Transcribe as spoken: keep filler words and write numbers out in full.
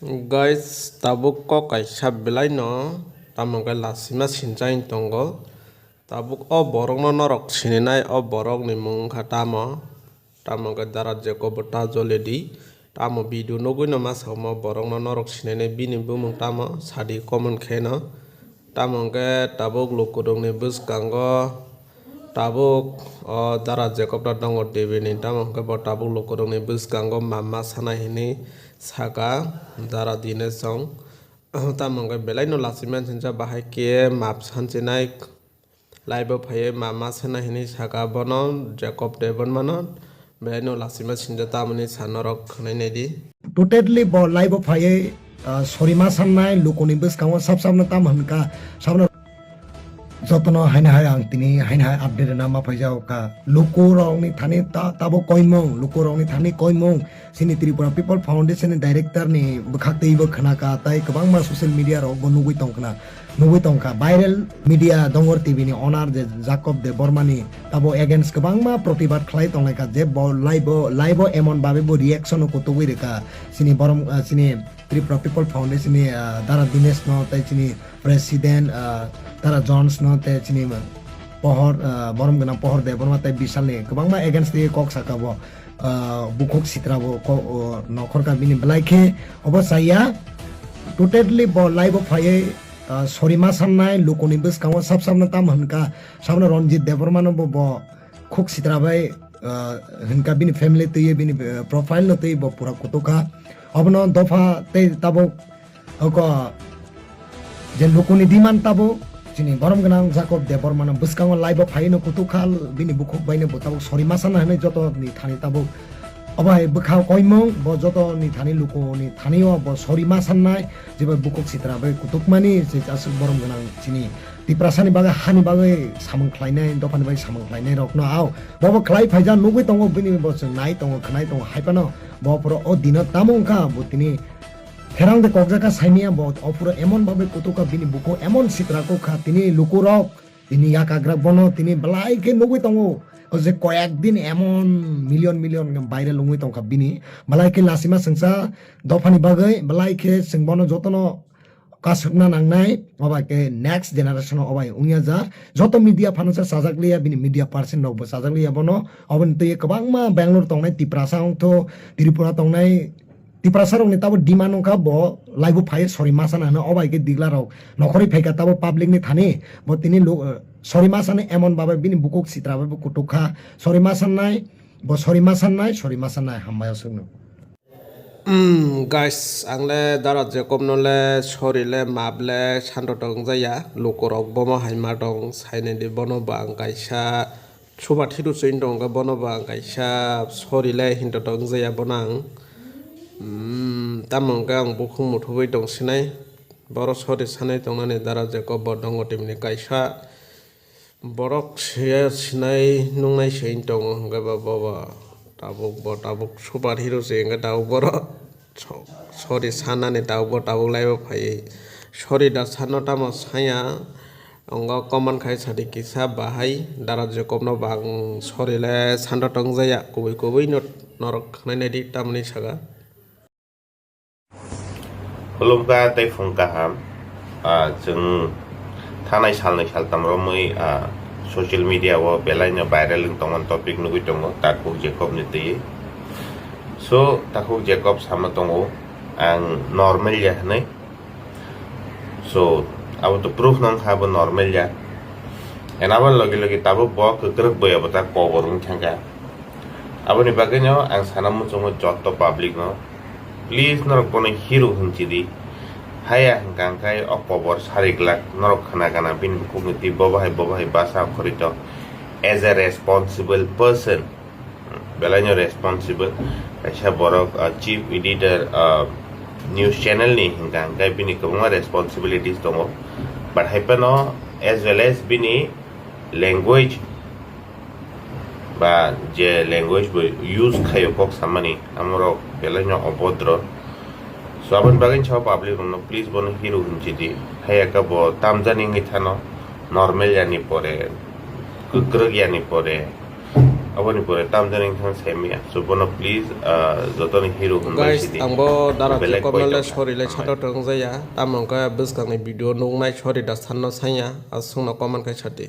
Guys, tabuk kok kaisa belai no, tamo khe lasima sinchai tongo. Tabuk o borok no norok sininai, o borok ni mung wngkha tamo? Tamo khe Dara Jacob bo ta jole di. Tamo video nugwi no masa omo borok no norok sininai, bini bumung tamo sadi comment khe no. Tamo hwnkhe tabuk lukurokni bwskango tabuk o Dara Jacob ta tongo T V ni, tamo hwnkhe bo tabuk lukurokni bwskango mama sana hinwi saka Dara Dinesh song. Tamo hwnkhe belai no lachimani sincha bahai khe map sanchinai live o phaiwi mama sana hinwi saka bono Jacob Debbarma no. Belai no lachima sinja tamoni sa norok khwnai nai di. Totally bo live o phaiwi, ah, sorry ma sannai lukuni bwskango sab sabno tam hwnka sabno jotono haino hai ang tini haino hai update rwna ma phaijao ka. Luku rokni thani ta-, tabo koimung, luku rokni thani koimung. Chini Tripura People Foundation ni director ni bwkhak twi bo khwnaka, tai kwbangma social media rok bo nugwi tongkhna. Nugwi tongkha, viral media Dongor T V ni owner je Jacob Debbarma ni tabo against kwbangma protibad khlai tonglaikha, je bo live o, live o emon babe bo reaction o kutugwi rwkha. Chini borom, ah, chini Tripura People Foundation ni, ah, Dara Dinesh no tei chini president, ah, Dara Jones no tei chini pohor, ah, borom gwnang Pohor Debbarma tei Bishal ni kwbangma against twi kok saka bo, ah, bukhuk sitra bo ko-, o, nokhorka bini belai khe obo chaya. Totally bo live o phaiwi, ah, sorry ma sannai lukuni bwskango sab sabno tam hwnka, sabno Ranjit Debbarma no bo, bo khuk sitra bai, ah, hwnka bini family twiwi bini, ah, profile no twi bo pura kutukha. Obono dopha tei tabuk oko je lukuni demand tabuk chini borom gwnang Jacob Debbarma no bwskango live o phaiwi no kutukha, bini bukhuk bai no bo tabuk sorry ma sana hwnwi joto ni thani tabuk obo hai bwkha koimung bo joto ni thani luku ni thani o bo sorry ma sannai, jeba bukhuk sitra bai kutukmani je aswk borom gwnang chini Tiprasa ni bagwi hani bagwi samung khlainai, dopha ni bagwi samung khlainai rok no ao bobo khlai phaijak nugwi tongo, bini bo chwng nai tongo, khwnai tongo, hai phano bo phuru o dino tamo wngkha bo tini Kherang de kokjaka saimia bo, o phuru emon babe kutukha bini buku, emon sitra kukha tini lukurok, tini yakagrak bono tini belai khe nugwi tongo. O je koyek din emon million million viral wngwi tongkha bini, belai khe lachima sengsa dophani bagwi, belai khe chwng bono jotono kasukna nangnai, obai khe next generation o obai wngya ja, joto media phano se chajak liya, bini media person rok bo chajak liya bono, oboni twi kwbangma Bangalore tongnai, Tiprasa wngtho, Tripura tongnai, Tiprasa rokni tabo demand wngkha bo live o phai sorry ma sana hwnwi, obai khe digla rok nokhorwi phaikha tabo public ni thani bo tini lu-, sorry ma sani emon babai bini bukuk sitra bai bo kutuk kha sorry ma sannai bo sorry ma sannai sorry ma sannai hambai aswkno. Hmm, guys, ang le Dara Jacob no le sorry le map le santo tong jaya, luku rok bomo hai ma tong sainai di bono bo ang kaisa Suba thiru chwng tong khe bono bo ang kaisa sorry le hinto tong jaya bono ang. Mm, tamo hwnkhe ang bukhuk muthubui tong sinai. Boro sorry sanai tongnani Dara Jacob bo dongo tei bini kaisa borok siya sinai nungnai se tongo hwnkhe bo, bo, bo tabuk, bo tabuk super hero se hwnkhe tabuk boro. So-, sorry sanani tabuk bo tabuk live o phaiwi. Sorry da sano tamo saya. Ongo comment khai sadi kisa bahai Dara Jacob no bo ang sorry le sando tong jaya kubui kubui no norok khwnai nai di tamni saga. Khulumkha tei phung kaham. Ah, chwng thanai salnwi saltam romwi, ah, social media o belai no viral wng tongmani topic nugwi tongo Takhuk Jacob ni twi. So, Takhuk Jacob sama tongo ang normal ya hwnwi. So, abo to proof nang kha bo normal ya. And abo logi logi tabuk bo kwkrwk boya bo ta kobor wng thangkha. Aboni bagwi no ang sana muchungo jotto public no, please norok bono hero hwnchi di. Haya hwnkha hwnkhe o kobor sari glak norok khna gana bini bukhukni twi bo bahai bo bahai basa khori to as a responsible person. Belai no responsible kaisa borok, ah, chief editor, ah, news channel ni hwnkha hwnkhe bini kwbangma responsibilities tongo, but hai phano as well as bini language ba je language bo use khaio kok samani amorok belai no obodro. So aboni bagwi sa public rokno please bono hero hwnchi di, haya khe bo tamjani wngwi thano, normal yani pore, kwkrwk yani pore, Aboni pore tamjani wngthang saimaya. So bono please, ah, jotoni hero hwnbai Guys, sidi. Ang bo dara belek khe comment le poito sorry le hambai. Sato tong jaya. Tamo wngkha bwskangni video nuknai sorry da sanno sanya. Aswkno comment khai sadi.